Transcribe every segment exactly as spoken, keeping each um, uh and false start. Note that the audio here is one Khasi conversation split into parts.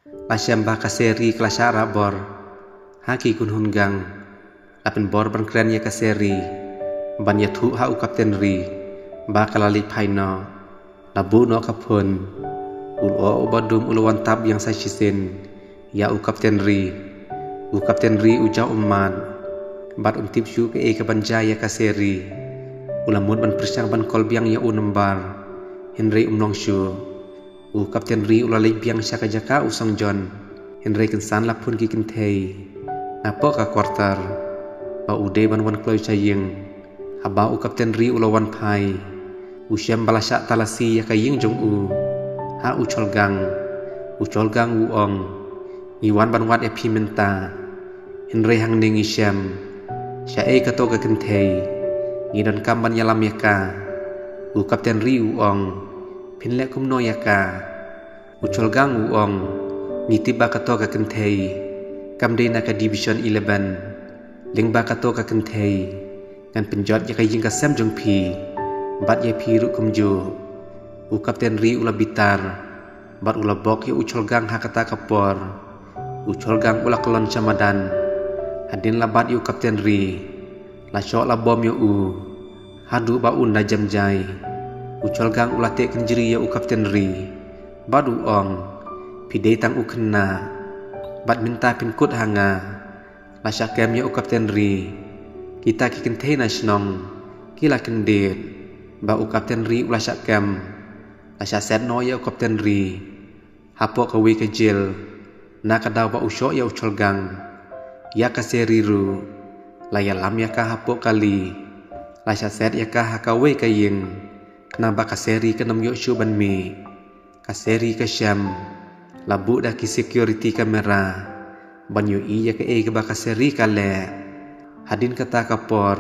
La shem ba ka Seri ka la shah rah bor ha ki kynhun gang. La pynbor ban kren ïa ka Seri ban ïathuh ha u Kapten Ri ba ka la leit phai noh. La buh noh ka phone. U lyoh uba dum u la wan tap biang sa shisien ïa u Kapten Ri. U Kapten Ri u jaw ummat bad um tip shuh kaei kaban jia ïa ka Seri. U la mut ban pyrshang ban call biang ïa u number, hynrei um long shuh. U Kapten Ri u la leit biang sha ka jaka u song John, hynrei kynsan la phone ki kynthei napoh ka quarter ba u dei ban wan kloi sha ïing. Haba u Kapten Ri u la wan phai, u shem ba la shah talasi ïa ka ïing jong u. Ha u Cholgang, u Cholgang u ong, ngi wan ban wad ïa phi mynta, hynrei hangne ngi shem. Shaei kato ka kynthei? Ngi donkam ban ïalam ïa ka. U Kapten Ri u ong, phin leh kumno ïa ka? U Cholgang u ong, ngi tip ba kato ka kynthei kam dei na ka Division eleven. Lyngba kato ka kynthei ngan pynjot ïa ka ïing ka sem jong phi bad ïa phi ruh kumjuh. U Kapten Ri u la bitar bad u la bok ïa u Cholgang ha kata ka por. U Cholgang u la kyllon sha madan. Hadien la bat ïa u Kapten Ri, la shoh la bom ïa u haduh ba un da jem jai. U Cholgang u la teh kynjri ïa u Kapten Ri bad u ong, phi dei tang u khynnah bad mynta phin kut ha nga. La shah kem ïa u Kapten Ri. Kita ki kynthei na shnong ki la kyndit ba u Kapten Ri u la shah kem. La shah set noh ïa u Kapten Ri hapoh kawei ka jel na ka daw ba u shoh ïa u Cholgang. Ïa ka Seri ruh la ïalam ïa ka hapoh kali. La shah set ïa ka ha kawei ka ïing khnang ba ka Seri kan ym ïoh shuh ban mih. Ka Seri ka shem. La buh da ki security camera ban ïohi ïa kaei kaba ka Seri ka leh. Hadien kata ka por,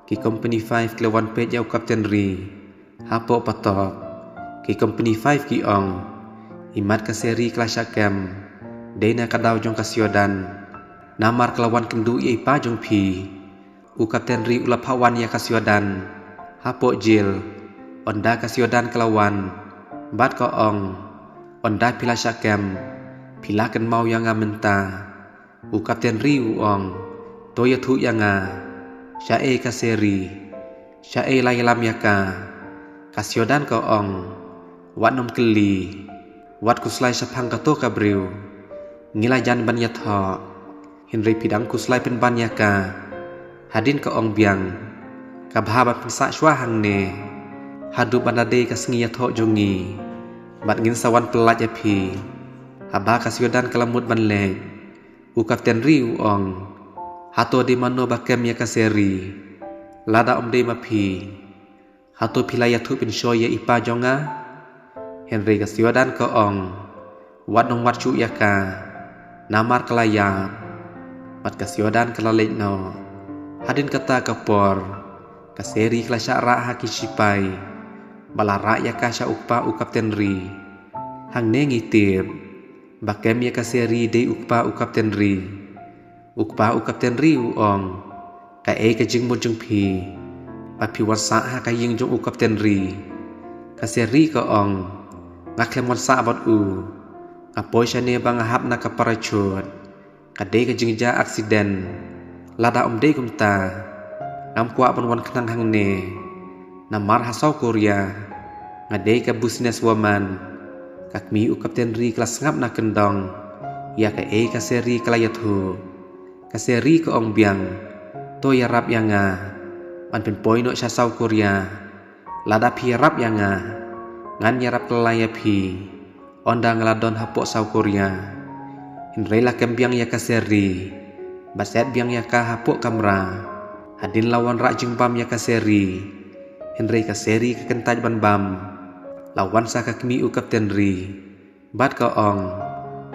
ki company five ki la wan peit ïa u Kapten Ri hapoh patok. Ki company five ki ong, imat ka Seri ka la shah kem dei na ka daw jong ka Siodan. Namar ka la wan kynduh ïa i pa jong phi. U Kapten Ri u la phah wan ïa ka Siodan hapoh jel. Ynda ka Siodan ka la wan bad ka ong, ynda phi la shah kem, phi la kynmaw ïa nga mynta? U Kapten Ri u ong, to ïathuh ïa nga, shaei ka Seri? Shaei la ïalam ïa ka? Ka Siodan ka ong, wat nym kylli, wat khuslai shaphang kato ka briew. Ngi la jan ban ïathoh, hynrei phi dang khuslai pynban ïa ka. Hadien ka ong biang, ka bha ba phin sah shuwa hangne haduh ban da dei ka sngi ïathoh jong ngi bad ngin sa wan pyllait ïa phi. Haba ka Siodan ka la mut ban leit, u Kapten Ri u ong, hato dei mano ba kem ïa ka Seri lada ym dei ma phi? Hato phi la ïathuh pynshoi ïa i pa jong nga? Hynrei ka Siodan ka ong, wat nym wad shuh ïa ka, namar ka la ïap. Bad ka Siodan ka la leit noh. Hadien kata ka por, ka Seri ka la shah rah ha ki sipai ba la rah ïa ka sha u kpa u Kapten Ri. Hangne ngi tip ba kem ïa ka Seri dei u kpa u Kapten Ri. U kpa u Kapten Ri u ong, kaei ka jingmut jong phi ba phi wan sah ha ka ïing jong u Kapten Ri? Ka Seri ka ong, nga khlem wan sah bad u. Nga poi shane ba nga hap na ka parachute. Ka dei ka jingjia accident. Lada ym dei kumta, ngam kwah ban wan khnang hangne. Namar ha South Korea nga dei ka business woman. Ka kmie u Kapten Ri ka la sngap na kyndong ïa kaei ka Seri ka la ïathuh. Ka Seri ka ong biang, to ïarap ïa nga ban pynpoi noh sha South Korea. Lada phi ïarap ïa nga, ngan ïarap kylla ïa phi. Ynda nga la don hapoh South Korea. Hynrei la kem biang ïa ka Seri bad set biang ïa ka hapoh kamra. Hadien la wanrah jingbam ïa ka Seri, hynrei ka Seri ka kyntait ban bam. La wan sa ka kmie u Kapten Ri bad ka ong,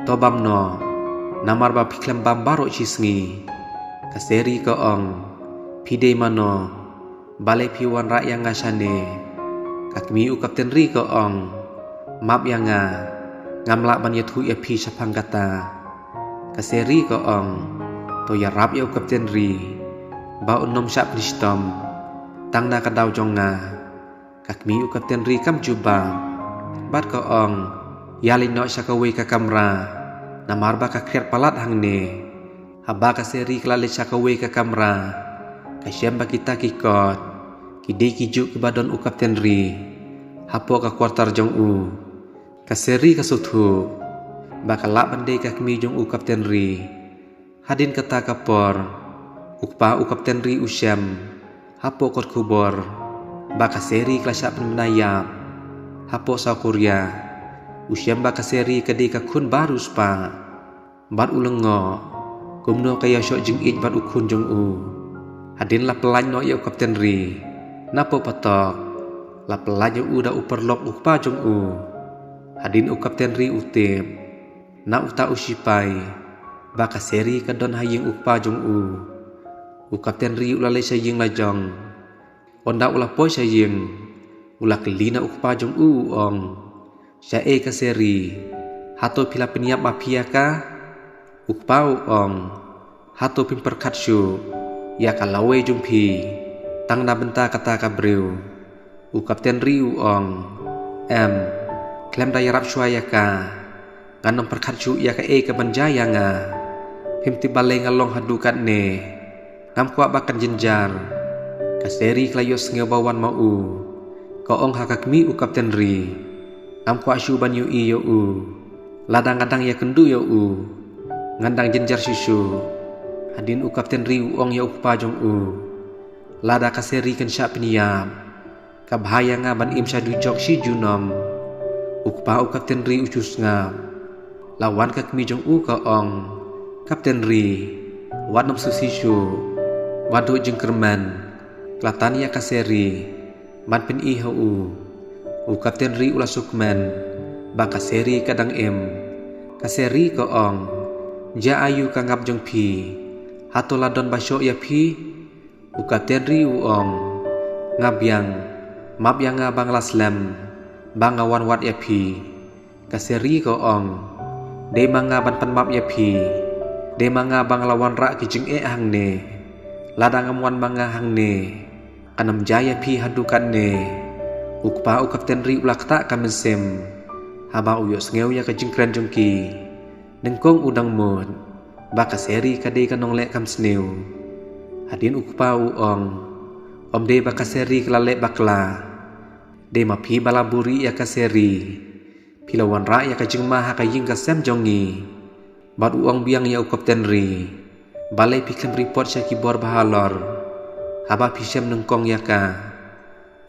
to bam noh, namar ba phi khlem bam baroh shi sngi. Ka Seri ka ong, phi dei mano? Balei phi wanrah ïa nga shane? Ka kmie u Kapten Ri ka ong, map ïa nga, ngam lah ban ïathuh ïa phi shaphang kata. Ka Seri ka ong, to ïarap ïa u Kapten Ri ba un nym shah pynshitom tang na ka daw jong nga. Ka kmie u Kapten Ri kam jubab bad ka ong, ïaleit noh sha kawei ka kamra. Namar ba ka khriat palat hangne. Haba ka Seri ka la leit sha kawei ka kamra, ka shem ba kita ki kot ki dei kijuh kiba don u Kapten Ri hapoh ka quarter jong u. Ka Seri ka sngewthuh ba ka lah ban dei ka kmie jong u Kapten Ri. Hadien kata ka por, u kpa u Kapten Ri u shem hapoh kot khubor ba ka Seri ka la shah pynbna ïap hapoh South Korea. U shem ba ka Seri ka dei ka khun ba riewspah bad u lyngngoh kumno ka ïashoh jingïeit bad u khun jong u. Hadien la pyllait noh ïa u Kapten Ri, napoh patok la pyllait ïa u da u paralok u kpa jong u. Hadien u Kapten Ri u tip na uta u sipai ba ka Seri ka don ha ïing u kpa jong u, u Kapten Ri u la leit sha ïing la jong. Ynda u la poi sha ïing, u la kylli na u kpa jong u, u ong, "Shaei ka Seri? Hato phi la pynïap ma phi ïa ka?" U kpa u ong, "Hato phim pyrkhat shuh ïa ka lawei jong phi tang na bynta kata ka briew?" U Kapten Ri u ong, "Em, khlem da ïarap shuwa ïa ka, ngan ym pyrkhat shuh ïa kaei kaban jia ïa nga. Phim tip balei nga long haduh katne. Ngam kwah ba kan jynjar." Ka Seri ka la ïohsngew ba wan ma u, ka ong ha ka kmie u Kapten Ri, "Ngam kwah shuh ban ïohi ïa u. Lada nga dang ïakynduh ïa u, ngan dang jynjar shuh shuh." Hadien u Kapten Ri u ong ïa u kpa jong u, "Lada ka Seri kan shah pynïap, ka bha ïa nga ban im sha dujok shi junom." U kpa u Kapten Ri u shu sngap. La wan ka kmie jong u ka ong, "Kapten Ri, wat nym sngewsih shuh, wat duh jingkyrmen. Ka la tan ïa ka Seri ban pyni ha u." U Kapten Ri u la sngewkmen ba ka Seri ka dang im. Ka Seri ka ong, "Jia aïu ka ngap jong phi? Hato la don ba shoh ïa phi?" U Kapten Ri u ong, "Nga biang, map ïa nga ba nga la slem ba nga wan wad ïa phi." Ka Seri ka ong, "Dei ma nga ban pan map ïa phi. Dei ma nga ba nga la wanrah ki jingeh hangne. Lada ngam wan ma nga hangne, kan ym jia ïa phi haduh katne." U kpa u Kapten Ri u la ktah ka mynsiem haba u ïohsngew ïa ka jingkren jong ki. Nyngkong u dang mut ba ka Seri ka dei ka nongleh kam sniew. Hadien u kpa u ong, "Ym dei ba ka Seri ka la leh bakla. Dei ma phi ba la buhrieh ïa ka Seri. Phi la wanrah ïa ka jingma ha ka ïing ka sem jong ngi." Bad u ong biang ïa u Kapten Ri, "Balei phi khlem report sha ki bor ba halor haba phi shem nyngkong ïa ka?"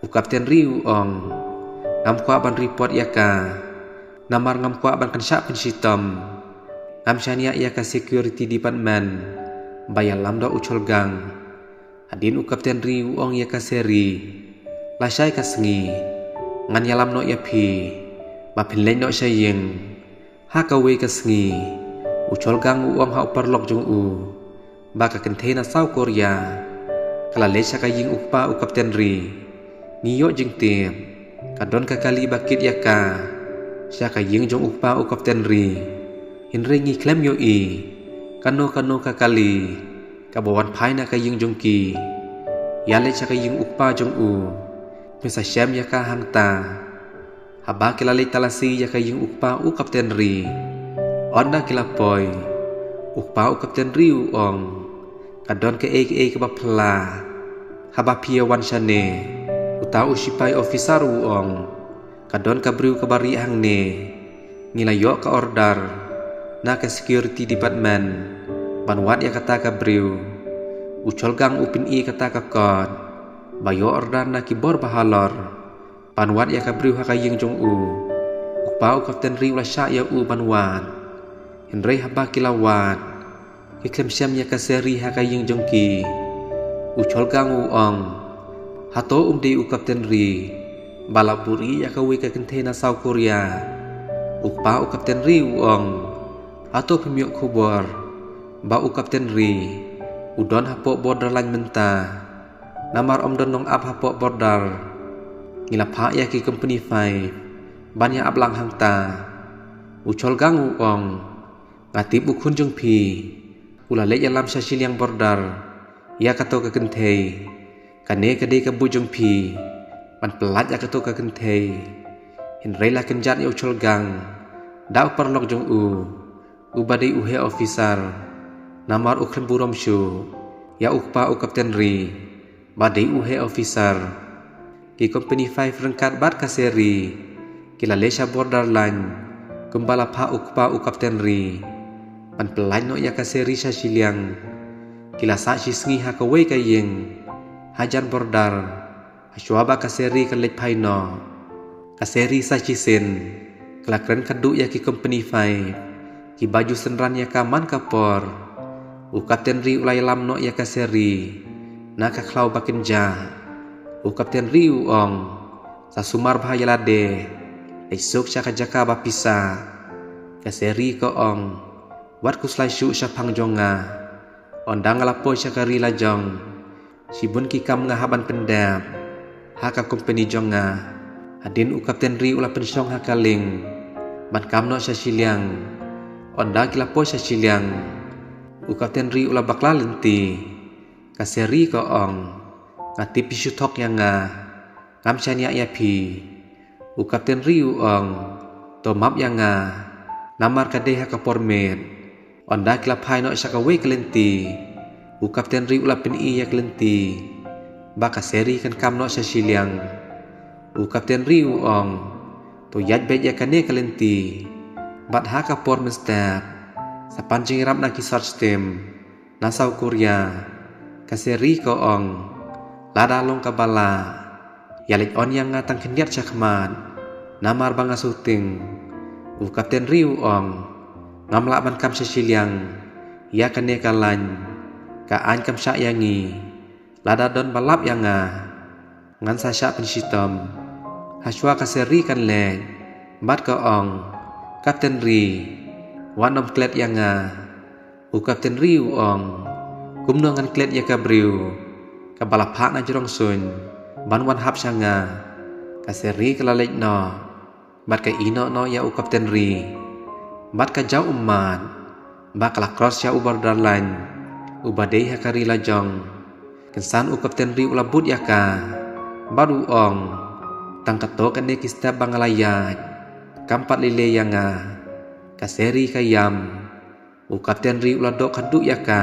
U Kapten Ri u ong, "Ngam kwah ban report ïa ka, namar ngam kwah ban kan shah pynshitom. Ngam shaniah ïa ka security department ba ïalam da u Cholgang." Hadien u Kapten Ri u ong ïa ka Seri, "Lashai ka sngi ngan ïalam noh ïa phi ba phin leit noh sha ïing." Ha kawei ka sngi, u Cholgang u ong ha u paralok jong u ba ka kynthei na South Korea ka la leit sha ka ïing u kpa u Kapten Ri. Ngi ïoh jingtip ka don ka kali ba kit ïa ka sha ka ïing jong u kpa u Kapten Ri. Hynrei ngi khlem ïohi kano kano ka kali kaba wan phai na ka ïing jong ki ïaleit sha ka ïing u kpa jong u. Ngi sa shem ïa ka hangta. Haba ki la leit talasi ïa ka ïing u kpa u Kapten Ri, ynda ki la poi, u kpa u Kapten Ri u ong, "Ka don kaei kaei kaba phylla haba phi ïa wan shane." Uta u sipai officer u ong, "Ka don ka briew kaba rieh hangne. Ngi la ïoh ka order na ka security department ban wad ïa kata ka briew. U Cholgang u pyni kata ka kot ba ïoh order na ki bor ba halor ban wad ïa ka briew ha ka ïing jong u." U kpa u Kapten Ri u la shah ïa u ban wad. Hynrei haba ki la wad, ki khlem shem ïa ka Seri ha ka ïing jong ki. U Cholgang u ong, "Hato um dei u Kapten Ri ba la buhrieh ïa kawei ka kynthei na South Korea?" U kpa u Kapten Ri u ong, "Hato phim ïoh khubor ba u Kapten Ri u don hapoh border line mynta? Namar ym don nongap hapoh border. Ngi la phah ïa ki company five ban ïa ap lang hangta." U Cholgang u ong, "Nga tip u khun jong phi u la leit ïalam sha shiliang border ïa kato ka kynthei. Kane ka dei ka buit jong phi ban pyllait ïa kato ka kynthei." Hynrei la kynjat ïa u Cholgang da u paralok jong u uba dei u heh officer, namar u khlem burom shuh ïa u kpa u Kapten Ri ba dei u heh officer. Ki company Five ryngkat bad ka Seri ki la leit sha border line kumba la phah u kpa u Kapten Ri ban pyllait noh ïa ka Seri sha shiliang. Ki la sah shisngi ha kawei ka ïing hajan border. Hashwa ba ka Seri ka leit phai noh, ka Seri sa shisien ka la kren khadduh ïa ki company Five kiba ju synran ïa ka man ka por. U Kapten Ri u la ïalam noh ïa ka Seri na ka khlaw ba kynjah. U Kapten Ri u ong, sa sumar bha ïa lade, leit suk sha ka jaka ba phi sah. Ka Seri ka ong, wat khuslai shuh shaphang jong nga. Ynda nga la poi sha ka ri la jong, shibun ki kam nga hap ban pyndep ha ka company jong nga. Hadien u Kapten Ri u la pynshong ha ka lieng ban kam noh sha shiliang. Ynda ki la poi sha shiliang, u Kapten Ri u la bakla lynti. Ka Seri ka ong, nga tip phi shu thok ïa nga, ngam shaniah ïa phi. U Kapten Ri u ong, to map ïa nga, namar ka dei ha ka por miet. Ynda ki la phai noh sha kawei ka lynti, u Kapten Ri u la pyni ïa ka lynti ba ka Seri kan kam noh sha shiliang. U Kapten Ri u ong, to ïaid beit ïa kane ka lynti, bad ha ka por mynstep sa pan jingïarap na ki search team na South Korea. Ka Seri ka ong, lada long kaba lah, ïa leit on ïa nga tang khyndiat sha khmat, namar ba nga shooting. U Kapten Ri u ong, ngam lah ban kam sha shiliang ïa kane ka line, ka aiñ kam shah ïa ngi. Lada don ba lap ïa nga, ngan sa shah pynshitom. Hashwa ka Seri kan leit bad ka ong, Kapten Ri, wat nym klet ïa nga. U Kapten Ri u ong, kumno ngan klet ïa ka briew kaba la phah na jrong suiñ ban wan hap sha nga? Ka Seri ka la leit noh bad ka ïehnoh noh ïa u Kapten Ri bad ka jaw ummat ba ka la cross sha u border line uba dei ha ka ri la jong. Kynsan u Kapten Ri u la bud ïa ka bad u ong, tang kato kane ki step ba nga la ïaid, kam pat lei lei ïa nga. Ka Seri ka ïam. U Kapten Ri u la doh khadduh ïa ka.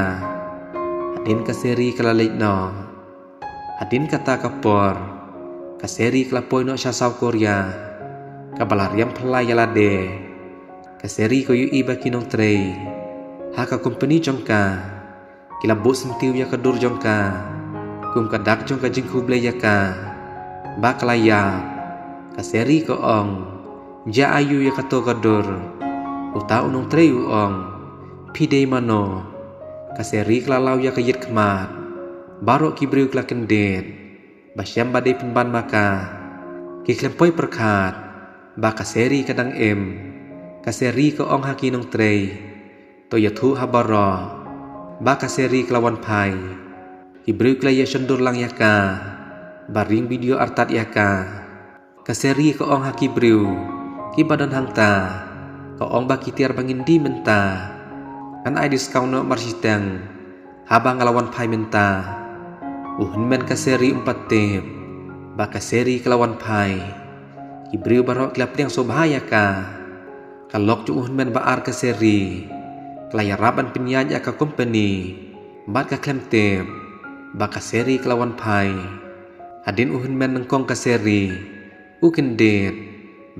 Hadien ka Seri ka la leit noh. Hadien kata ka por, ka Seri ka la poi noh sha South Korea kaba la riam phylla ïa lade. Ka Seri ka ïohi ba ki nongtrei ha ka company jong ka ki la buh syntiew ïa ka dur jong ka kum ka dak jong ka jingkhublei ïa ka ba ka la ïap. Ka Seri ka ong, jia aïu ïa kato ka dur? Uta u nongtrei u ong, phi dei mano? Ka Seri ka la law ïa ka ïit khmat. Baroh ki briew ki la kyndit ba shem ba dei pynban ma ka. Ki khlem poi pyrkhat ba ka Seri ka dang im. Ka Seri ka ong ha ki nongtrei, to ïathuh ha baroh ba ka Seri ka la wan phai. Ki briew ki la ïa shon dur lang ïa ka ba ring video artat ïa ka. Ka Seri ka ong ha ki briew kiba don hangta, ka ong ba ki tiar ba ngin die mynta. Ngan ai discount noh marshiteng haba nga la wan phai mynta. U hynmen ka Seri um pat tip ba ka Seri ka la wan phai. Ki briew baroh ki la pdiang sngewbha ïa ka. Ka lok jong u hynmen ba ar ka Seri ka la ïarap ban pynïaid ïa ka company bad ka khlem tip ba ka Seri ka la wan phai. Hadien u hynmen nyngkong ka Seri u kyndit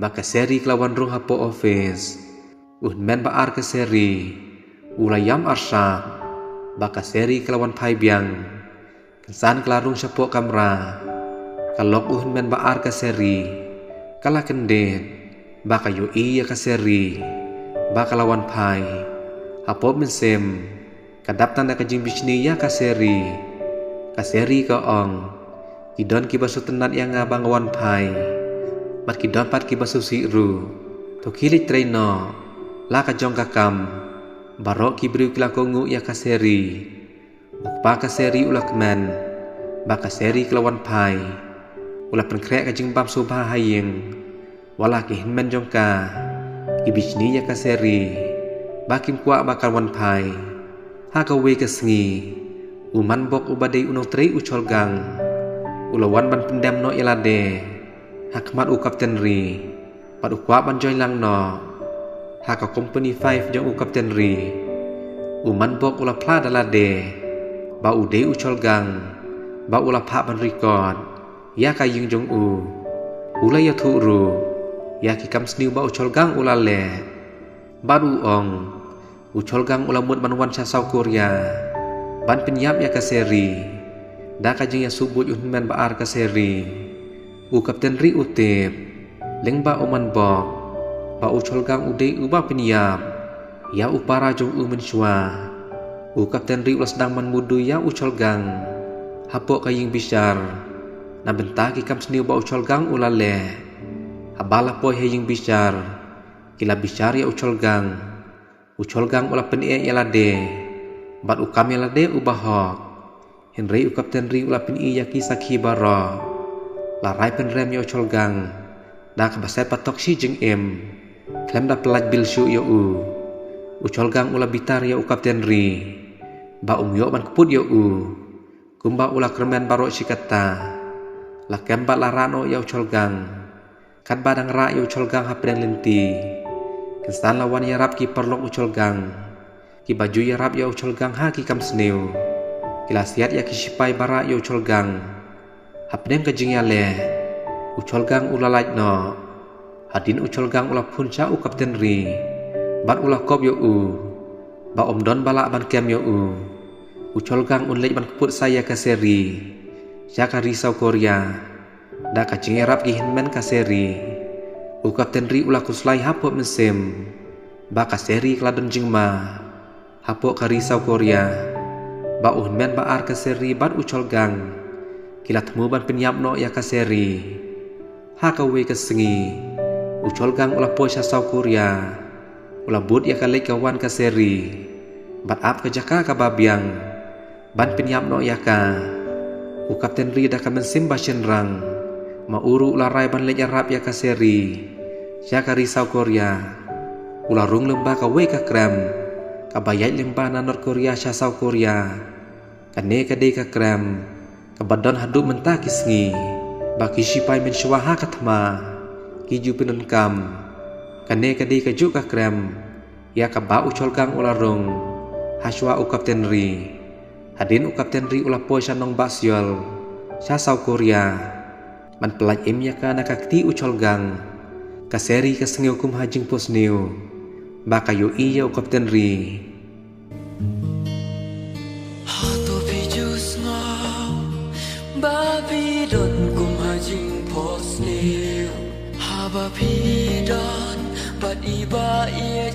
ba ka Seri ka la wan rung hapoh office. U hynmen ba ar ka Seri u la ïam arsap ba ka Seri ka la wan phai biang. Kynsan ka la rung shapoh kamra. Ka lok u hynmen ba ar ka Seri ka la kyndit ba ka ïohi ïa ka Seri ba ka la wan phai. Hapoh mynsiem ka dap tang da ka jingbishni ïa ka Seri. Ka Seri ka ong, ki don kiba sngewtynnat ïa nga ba nga wan phai bad ki don pat kiba sngewsih ruh. To khie leit trei noh la ka jong ka kam. Baroh ki briew ki la kohnguh ïa ka Seri. U kpa ka Seri u la kmen ba ka Seri ka la wan phai. U la pynkhreh ka jingbam sngewbha ha ïing. Wat la ki hynmen jong ka ki bishni ïa ka Seri ba kim kwah ba ka wan phai. Ha kawei ka sngi, u Manbok uba dei u nongtrei u Cholgang u la wan ban pyndem noh ïa lade ha khmat u Kapten Ri bad u kwah ban join lang noh. Ha ka company five jong u Captain Ri, u Manbok u la phla da lade ba u dei u Cholgang ba u la phah ban record ïa ka ïing jong u. U la ïathuh ruh ïa ki kam sniew ba u Cholgang u la leh. Bad u ong, u Cholgang u la mut ban wan sha South Korea ban pynïap ïa ka Seri da ka jingïasuk buit u hynmen ba ar ka Seri. U Captain Ri u tip lyngba u Manbok ba u Cholgang u dei uba pynïap ïa u para jong u mynshuwa. U Captain Ri u la sdang ban mutdur ïa u Cholgang hapoh ka ïing bishar na bynta ki kam sniew ba u Cholgang u la leh. Haba la poi ha ïing bishar, ki la bishar ïa u Cholgang. U Cholgang u la pyneh ïa lade bad u kam ïa lade uba hok. Hynrei u Captain Ri u la pyni ïa ki sakhi baroh. La rai pynrem ïa u Cholgang da kaba set patok shi jingim, khlem da pyllait bill shuh ïa u. U Cholgang u la bitar ïa u Captain Ri ba um ïoh ban kput ïa u. Kumba u la kyrmen baroh shi katta, la kem bad la rah noh ïa u Cholgang. Katba dang rah ïa u Cholgang hapdeng lynti, kynsan la wan ïarap ki paralok u Cholgang kiba ju ïarap ïa u Cholgang ha ki kam sniew. Ki la siat ïa ki shipai ba rah ïa u Cholgang. Hapdeng ka jingïaleh, u Cholgang u la lait noh. Hadien u Cholgang u la phone sha u Captain Ri bad u la kop ïa u ba um don ba lah ban kem ïa u. U Cholgang un leit ban kput sa ïa ka Seri sha ka ri South Korea da ka jingïarap ki hynmen ka Seri. U Captain Ri u la khuslai hapoh mynsiem ba ka Seri ka la don jingma hapoh ka ri South Korea, ba u hynmen ba ar ka Seri bad u Cholgang ki la thmu ban pynïap noh ïa ka Seri. Ha kawei ka sngi, u Cholgang u la poi sha South Korea, u la bud ïa ka leit ka wan ka Seri bad ap ka jaka kaba biang ban pynïap noh ïa ka. U Captain Ri da ka mynsiem ba shynrang ma u ruh u la rai ban leit ïarap ïa ka Seri sha ka ri South Korea. U la rung lyngba kawei ka krem kaba ïaid lyngba na North Korea sha South Korea. Kane ka dei ka krem kaba don haduh mynta ki sngi ba ki shipai mynshuwa ha ka thma ki ju pyndonkam. Kane ka dei kajuh ka krem ïa kaba u Cholgang u la rung hashuwa u Captain Ri. Hadien u Captain Ri u la poi sha nongbah Seoul sha South Korea ban pyllait im ïa ka na ka kti u Cholgang. Ka Seri ka sngew kum ha jingphohsniew ba ka ïohi ïa u Captain Ri. Hato phi ju sngew ba phi don kum ha jingphohsniew, haba phi don bad i ba ïeit?